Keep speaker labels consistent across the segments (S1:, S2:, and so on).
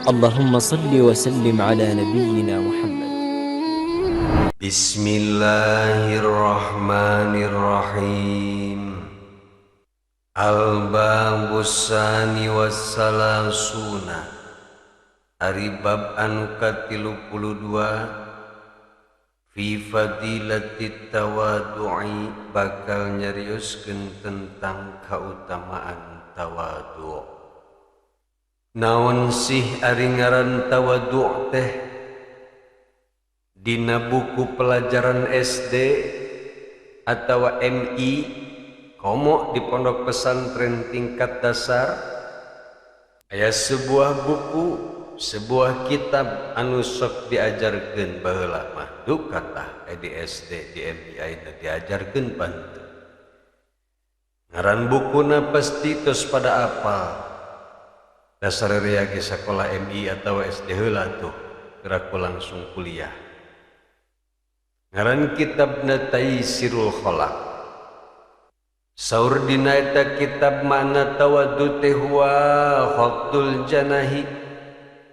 S1: اللهم صل وسلم على نبينا محمد.
S2: Bismillahirrahmanirrahim. Al-babus tsani wassalasuna, ari bab anu ka-32, fi fadilati tawadu'i, bakal nyarioskeun tentang kautamaan tawadu'. Naon sih ari ngaran tawadu' teh? Dina buku pelajaran SD atau MI, komo di pondok pesantren tingkat dasar, aya sebuah buku, sebuah kitab anu sok diajarkeun baheula mah, duka tah di SD, di MI ayeuna diajarkeun bantu. Ngaran bukuna pasti tos pada apal, dasar rea ge sakola MI atau SD heula tuh, gerak langsung kuliah. Ngaran kitabna Taisirul Khalaq. Saur dina eta kitab, makna tawadu teh huwa khafdul janahi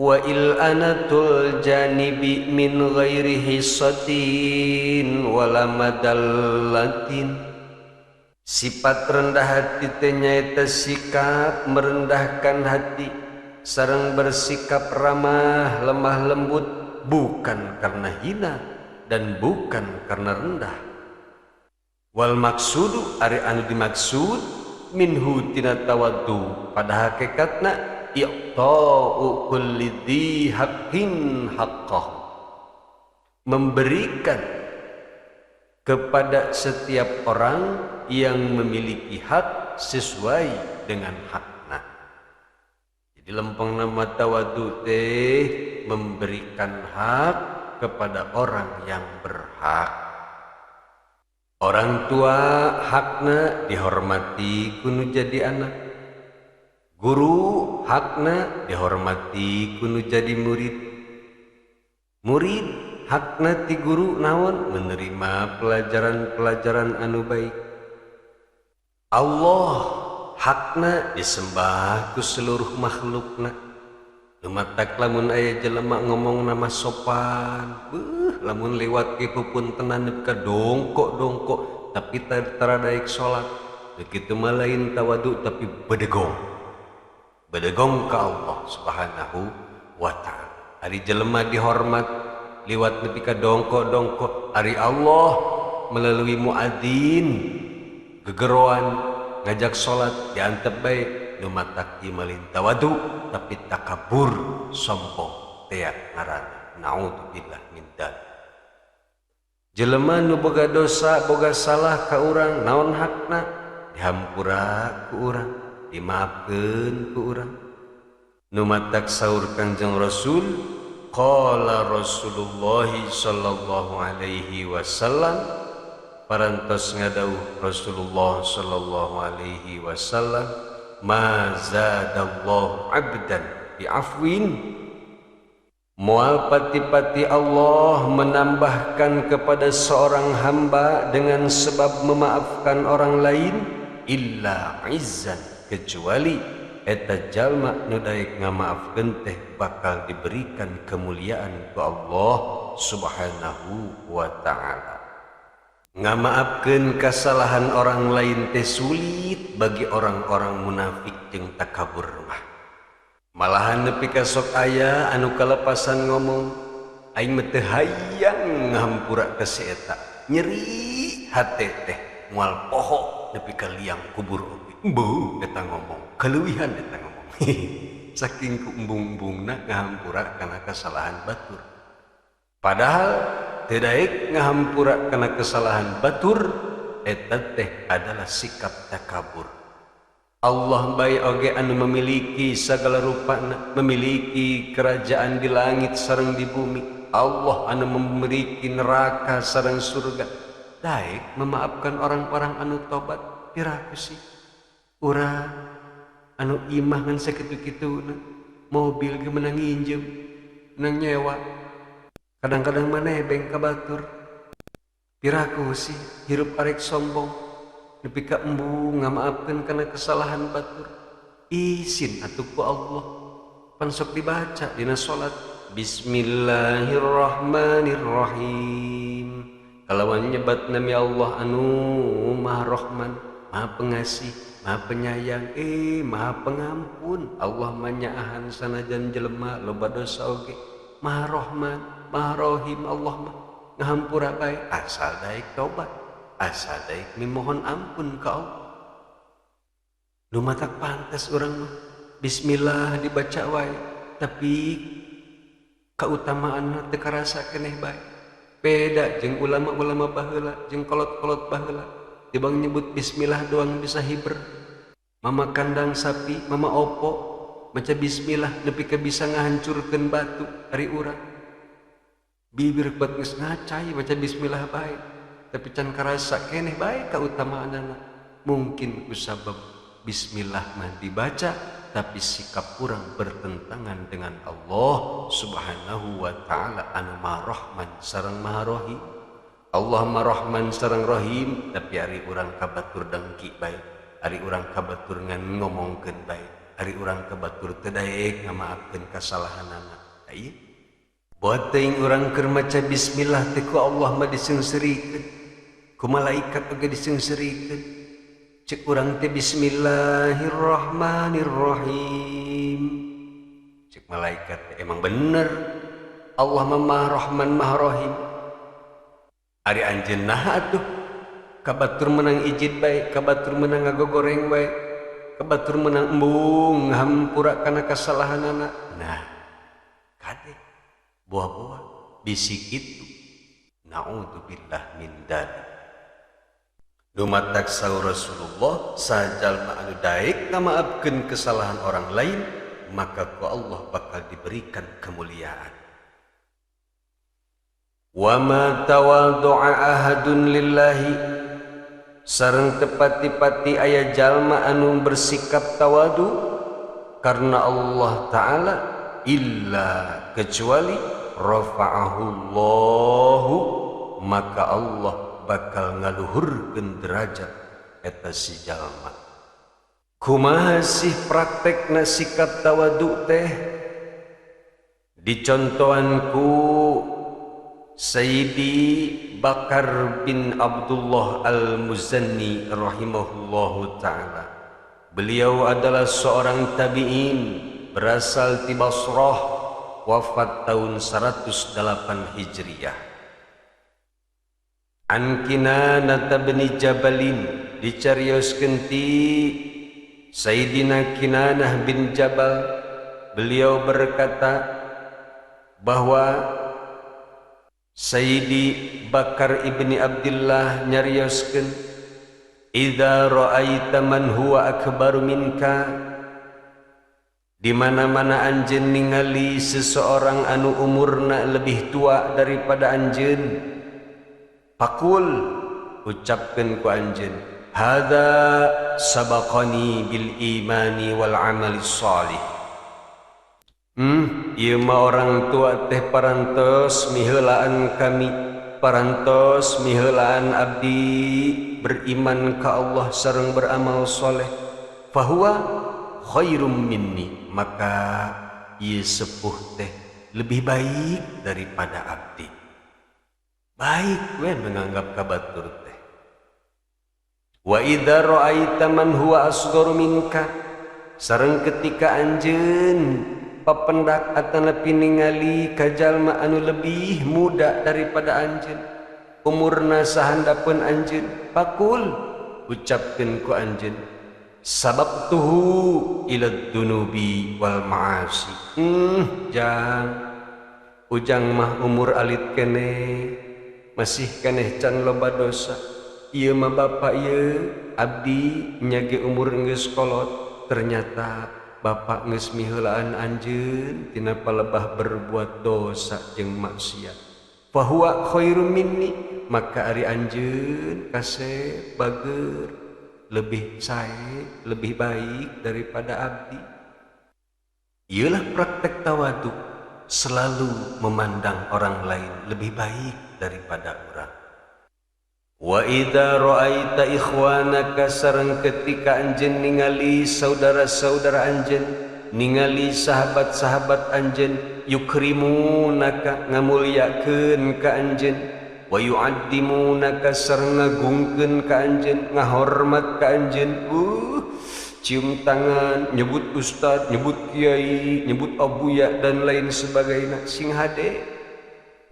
S2: wa ilanatul janibi min ghairi hissatin wala madallatin. Sifat rendah hati teh nyaeta sikap merendahkan hati sareng bersikap ramah lemah lembut, bukan karena hina dan bukan karena rendah. Wal maksudu, ari anu dimaksud, minhu tina tawaddu, pada hakikatna, i'ta'u kulli dzi haqqin haqqah, memberikan kepada setiap orang yang memiliki hak sesuai dengan hakna. Jadi lempeng nama tawadu teh memberikan hak kepada orang yang berhak. Orang tua hakna dihormati ku nu jadi anak. Guru hakna dihormati ku nu jadi murid. Murid hakna ti guru naon? Menerima pelajaran-pelajaran anu baik. Allah hakna disembah ku seluruh makhlukna. Nu matak lamun aya jelema ngomong nama sopan, beuh, lamun lewat ge pupuntenan nepi ka dongkok-dongkok, tapi tara daek salat. Begitu mah lain tawadu, tapi bedegong. Bedegong ka Allah Subhanahu wa Ta'ala. Ari jelema dihormat liwat nepi ka dongkok-dongkok, ari Allah melalui muadzin gegeroan ngajak salat diantep bae, nu matak ieu lain tawadu tapi takabur, sombong tea ngaranna, naudzubillah min dzalik. Jelema nu boga dosa, boga salah ka urang, naon hakna? Dihampura ku urang, dimaafkeun ku urang. Nu matak saur Kangjeng Rasul, qala Rasulullah sallallahu alaihi wasallam, parantos ngadawuh Rasulullah sallallahu alaihi wasallam, ma zadallahu abdan bi'afwin, moal pati-pati Allah menambahkan kepada seorang hamba dengan sebab memaafkan orang lain, illa izzan, kecuali eta jalma nu daek ngamaafkeun teh bakal diberikan kemuliaan ku Allah Subhanahu wa Ta'ala. Ngamaafkeun kesalahan orang lain teh sulit bagi orang-orang munafik jeung takabur mah. Malahan nepi ka sok aya anu kalepasan ngomong, "Aing mah teu hayang ngahampura ka si eta, nyeri hate teh, moal poho nepi ka liang kubur oge." Embung eta ngomong, kaleuwihan eta ngomong, saking ku embung-embungna ngahampura kana kesalahan batur. Padahal teu daek ngahampura kana kesalahan batur eta teh adalah sikap takabur. Allah bae oge anu memiliki segala rupana, memiliki kerajaan di langit sareng di bumi, Allah anu memiliki neraka sareng surga, daek memaafkan orang-orang anu tobat. Piraku sih urang anu imah ngan sakitu-kituna, mobil ge menang nginjem, menang nyewa, kadang-kadang maneh beng ka batur. Piraku sih hirup arek sombong nepi ka embung ngamaafkeun kana kesalahan batur? Isin atuh ku Allah. Pan sok dibaca dina salat Bismillahirrahmanirrahim. Kalawan nyebat nami Allah anu Maha Rahman, Maha Pengasih, Maha Penyayang, Maha Pengampun. Allah manyaahan sanajan jelema loba dosa oge. Maha Rahman, Maha Rahim, Allah mah ngahampura bae asal daek tobat, asal daek mimohon ampun ka Allah. Nu matak pantes urang mah bismillah dibaca wae, tapi kautamaanna teu karasa keneh bae. Beda jeung ulama-ulama baheula, jeung kolot-kolot baheula. Tibang nyebut bismillah doang bisa hiber. Mama kandang sapi, mama opo, maca bismillah nepi ka bisa ngahancurkeun batu ari urang. Bibir kuat geus ngacai maca bismillah bae, tapi can karasa keneh bae kautamaanana. Mungkin kusabab bismillah mah dibaca tapi sikap kurang bertentangan dengan Allah Subhanahu wa ta'ala anu Maha Rahman sareng Maha Rahim. Allah Maha Rahman sareng Rahim, tapi ari urang kabatur dengki bae, ari urang kabatur ngan ngomongkeun bae, ari urang kabatur teu daek ngamaafkeun kasalahanana. Ieu buat teuing urang keur maca bismillah teh ku Allah mah diseungseurikeun, ku malaikat oge diseungseurikeun. Cek urang teh bismillahirrahmanirrahim. Cek malaikat teh emang bener Allah mah Maha Rahman Maha Rahim. Ari anjeun naha atuh kabatur menang ijid bae, kabatur menang ngagogoreng bae, kabatur menang embung ngahampura kana kasalahanana. Nah, kade buah-buah bisi kitu. Naudzubillah min dzalik. Dumatak saur Rasulullah sajalma anu daek ngamaafkeun kesalahan orang lain, maka ku Allah bakal diberikan kemuliaan. Wa ma tawaddu'a ahadun lillahi, sareng tepati-pati aya jalma anu bersikap tawadu karena Allah Ta'ala, illa kecuali rafa'ahu Allahu, maka Allah bakal ngaluhurkeun derajat eta si jalma. Kumaha sih praktekna sikap tawadu teh? Dicontohan ku Sayyidi Bakar bin Abdullah Al-Muzanni rahimahullahu ta'ala. Beliau adalah seorang tabi'in, berasal di Basrah, wafat tahun 108 Hijriah. An Kinanah bin Jabalin, dicarioskeun ti Sayyidina Kinanah bin Jabal, beliau berkata bahwa Sayyidi Bakar ibni Abdullah nyarioskeun, idza ra'aita man huwa akbaru minka, di mana-mana anjeun ningali seseorang anu umurna lebih tua daripada anjeun, pakul ucapkeun ku anjeun, hadza sabaqani bil imani wal amali shalih. Ieu mah orang tua teh parantos miheulaan kami, parantos miheulaan abdi beriman ka Allah sareng beramal soleh. Fahuwa khairum minni, maka ieu sepuh teh lebih baik daripada abdi. Baik we menganggap kabatur teh. Wa idza ra'aita man huwa asgharu minka, sareng ketika anjeun papendak atanapi ningali ka jalma anu lebih muda daripada anjeun, umurna sahandapeun anjeun, pakul ucapkeun ku anjeun, sababtuhu ila dunubi wal ma'asi. Jang ujang mah umur alit keneh, masih keneh can loba dosa. Ieu mah bapa ieu abdi nyage umur geus kolot, ternyata bapak geus miheulaan anjeun tina palebah berbuat dosa jeung maksiat. Fahuwa khairum minni, maka ari anjeun kasep bager, lebih sae, lebih baik daripada abdi. Ieulah praktek tawadu, selalu memandang orang lain lebih baik daripada orang. Wa idza ra'aita ikhwanaka, sareng ketika anjeun ningali saudara-saudara anjeun, ningali sahabat-sahabat anjeun yukrimunaka ngamulyakeun ka anjeun wa yu'addimunaka sareng ngagungkeun ka anjeun ngahormat ka anjeun. Cium tangan, nyebut ustad, nyebut kiai, nyebut abuya dan lain sebagainya sing hade.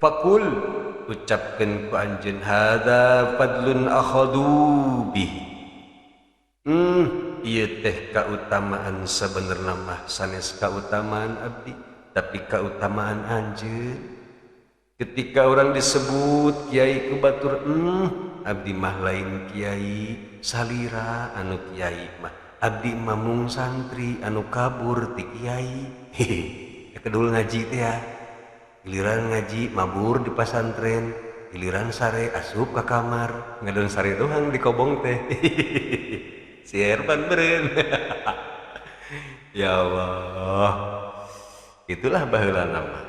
S2: Fakul ucapkeun ku anjeun hadza fadlun akhadu bihi. Ieu teh kautamaan sabenerna mah sanes kautamaan abdi tapi kautamaan anjeun. Ketika orang disebut kiai ku batur, abdi mah lain kiai salira anu kiai mah, abdi mah mung santri anu kabur ti kiai. Hehe, kedul ngaji teh ya. Giliran ngaji mabur di pasantren, giliran sare asup ka kamar, ngadon sare doang di kobong teh. Si Erban beren. Ya Allah, itulah baheula nama.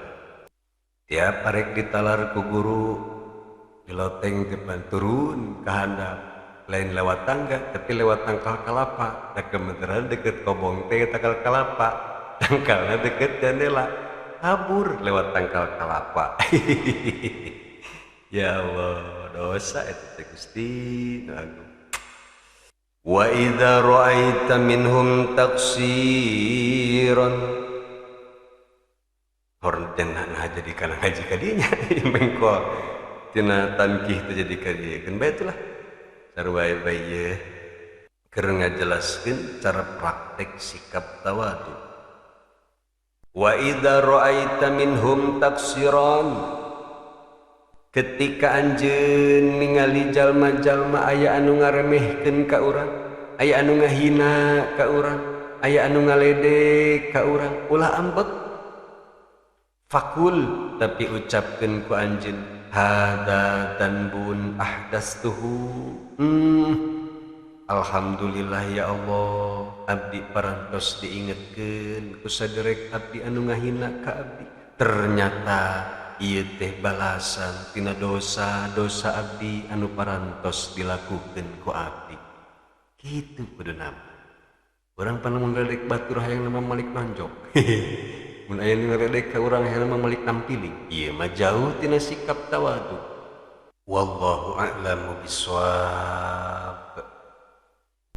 S2: Tiap arek ditalar ku guru di loteng depan turun ke handap, lain lewat tangga tapi lewat tangkal kelapa. Da kebetulan deket kobong teh tangkal kelapa, tangkalna deket jendela, kabur lewat tangkal kelapa. Ya Allah, dosa eta teh Gusti nu agung. Wa idza ra'aita minhum taqsiran. Horn nah jadi kana ngaji ka dinya mengko tina tankih teh jadi ka dieu keun bae itulah sarua bae ieu keur ngajelaskeun cara praktek sikap tawadu. Wa idza ra'aita minhum taqsiran, ketika anjeun ningali jalma-jalma aya anu ngaremehkeun ka urang, aya anu ngahina ka urang, aya anu ngaledek ka urang, ulah ambek. Fakul tapi ucapkeun ku anjeun hadza danbun ahdastuhu. Alhamdulillah ya Allah, abdi parantos diingetkeun ku saderek abdi anu ngahina ka abdi. Ternyata ieu teh balasan tina dosa-dosa abdi anu parantos dilakukeun ku abdi. Kitu kuduna. Urang pernah ngledek batur hayang nama malik nonjok. Mun aya nu ngaledek ka urang hayang nama malik nampiling. Ieu mah jauh tina sikap tawadu. Wallahu a'lamu bissawab.